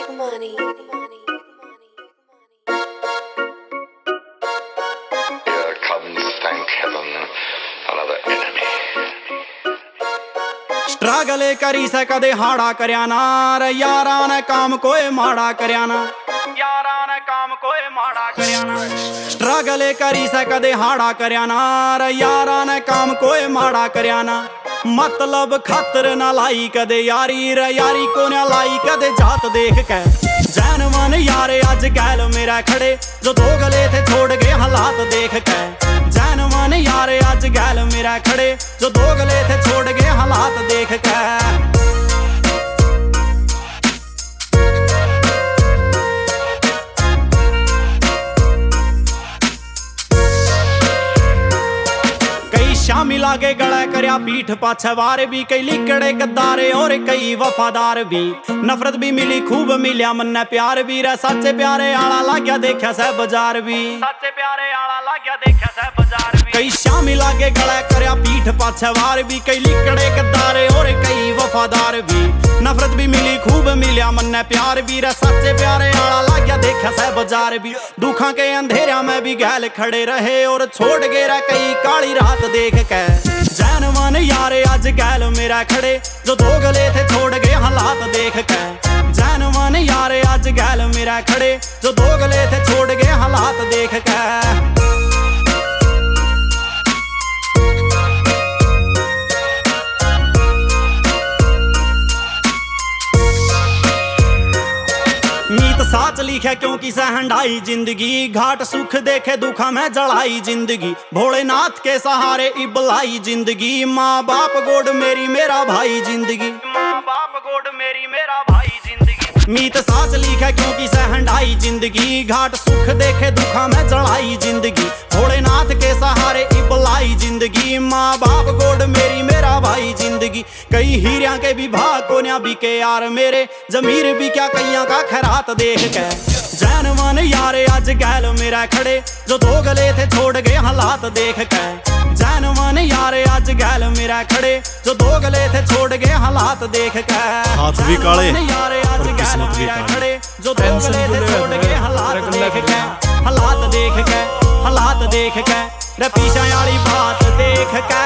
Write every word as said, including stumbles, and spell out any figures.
Here comes, thank heaven, another enemy. Struggle करी से कदे हाड़ा करया ना, रे यारा ने काम कोई माड़ा करया ना। यारा ने काम कोई माड़ा करया ना। स्ट्रगल करी से कदे हाड़ा करया ना, रे यारा ने काम कोई माड़ा करया ना। मतलब खातर ना लाई कदे यारी, रे यारी को ना लाई कदे जात देख के। जैन मन यारे आज गैल मेरा खड़े, जो दो गले थे छोड़ गए हालात देख के। जैन मन यारे आज गैल मेरा खड़े, जो दो गले थे छोड़ गए हालात देख के। कई शामिल आगे गला करया पीठ पाछे वार भी, कई लिकड़े गद्दारे और कई वफादार भी। नफरत भी मिली खूब, मिल्या मन्ने प्यार भी रे। साचे प्यारे आला लाग्या, देख्या सै बाजार भी। साचे प्यारे आला लाग्या, देख्या सै बाजार भी। कई शामिल आगे गला करया पीठ पाछे वार भी, कई लिकड़े गद्दारे और कई वफादार भी। नफरत भी मिली खूब, मिल्या मन्ने प्यार भी रे। साचे प्यारे आला लाग्या, देख्या सै बाजार भी। दुखां के अंधेरिया में भी गैल खड़े रहे और छोड़ गए रे कई काली रात देख के। जैन मन यारे आज गैल मेरा खड़े, जो दो गले थे छोड़ गए हालात देख के। जैन मन यारे आज गैल मेरा खड़े, जो दो गले थे छोड़ गए हालात देख के। मीत साच लिखे क्योंकि सै हंडाई जिंदगी, घाट सुख देखे दुखा में जलाई जिंदगी। भोलेनाथ के सहारे इबलाई जिंदगी, माँ बाप गोड मेरी मेरा भाई जिंदगी। माँ बाप गोड मेरी मेरा भाई जिंदगी। मीत साच लिखे क्योंकि सै हंडाई जिंदगी, घाट सुख देखे दुखा में जलाई जिंदगी। भोलेनाथ के सहारे इबलाई जिंदगी, माँ बाप गोड मेरी मेरा भाई जिंदगी। कई हीरिया के भी भाग कोन्या बिके यार मेरे, जमीर भी क्या कईयां का खैरात देख के। जैन मन यारे आज गैल मेरा खड़े, जो दो गले थे छोड़ गए हालात देख के। जैन मन यारे आज गैल मेरा खड़े, जो दो गले थे छोड़ गए हालात देख के। हाथ भी काले यारे आज और गैल किस्मत भी मेरा काली। खड़े, जो दो गले थे छोड़ गए हालात देख के। हालात देख के, हालात देख के, रे पीछे वाली बात देख के।